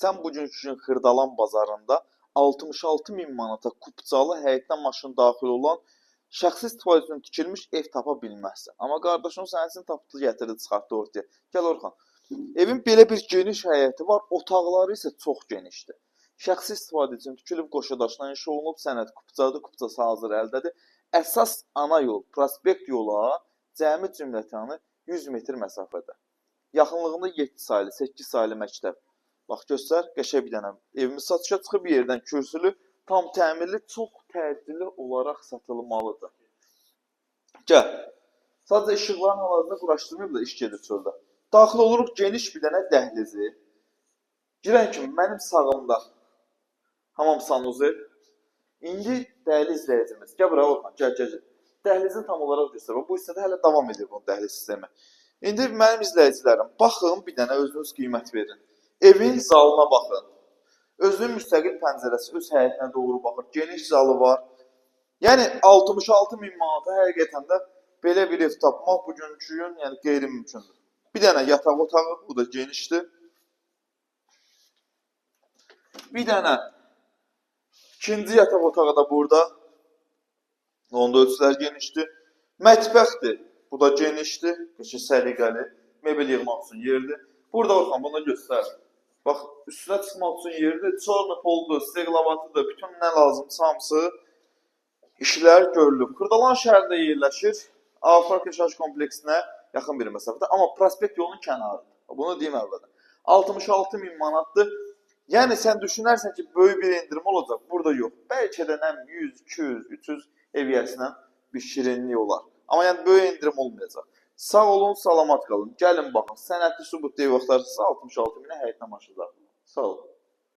Sən bugünkü gün Xırdalan bazarında 66 min manata kupçalı həyətinə maşın daxil olan şəxsi istifadə üçün tikilmiş ev tapa bilməzsən. Amma qardaşım sənin üçün tapdı, gətirdi, çıxartdı ortaya. Gəl Orxan. Evin belə bir geniş həyəti var, otaqları isə çox genişdir. Şəxsi istifadə üçün tikilib, qoşa daşla inşa olunub, sənəd kupçadır, kupçası hazır əldədir. Əsas ana yol, prospekt yola cəmi cümlətanı 100 metr məsafədə. Yaxınlığında 7 saylı, 8 saylı məktəb. Bax göstər, qəşəng bir dənə evimiz satışa çıxıb, yerdən kürsülü, tam təmirli, çox təcili olaraq satılmalıdır. Gəl. Sadəcə işıqların hal-hazırda quraşdırmayıb da iş gedir çöldə. Daxil oluruq geniş bir dənə dəhlizi. Girən kimi mənim sağımda hamam sanuzel. İndi dəhliz izləyicimiz. Gəl bura Orxan, gəl, gəl, gəl. Dəhlizin tam olaraq göstər. Bu hissədə hələ davam edir bunun dəhliz sistemi. İndi mənim izləyicilərim, baxın bir dənə özünüz qiymət verin. Evin zalına baxın. Özünün müstəqil pəncərəsi öz həyətinə doğru baxır. Geniş zalı var. Yəni 66 min manata həqiqətən də belə bir ev tapmaq bugünkü gün yəni qeyri-mümkündür. Bir dənə yataq otağı, bu da genişdir. Bir dənə ikinci yataq otağı da burada. Onda ölçülər genişdir. Mətbəxdir. Bu da genişdir. Qəşəng səliqəli. Mebel yığmaq üçün yerdir. Burada Orxan bunu göstər. Bax, üstünə çıxmaq üçün yerdir. Çornu poldur, steqlavatıdır. Bütün nə lazımsa hamısı işlər görülüb. Xırdalan şəhərində yerləşir. Afaq Yaşayış kompleksinə yaxın bir məsafədə, amma prospekt yolunun kənarıdır. Bunu deyim əvvəldən. 66 min manatdır. Yəni sən düşünərsən ki, böyük bir endirim olacaq. Burada yox. Bəlkə də nə 100, 200, 300 ev yəsindən bir şirinlik olar. Amma yəni böyük endirim olmayacaq. Sağ olun, salamat qalın. Gəlin baxın. Sənədli sübutlu ev axtarırsınızsa 66 minə həyətinə maşın daxil. Sağ olun.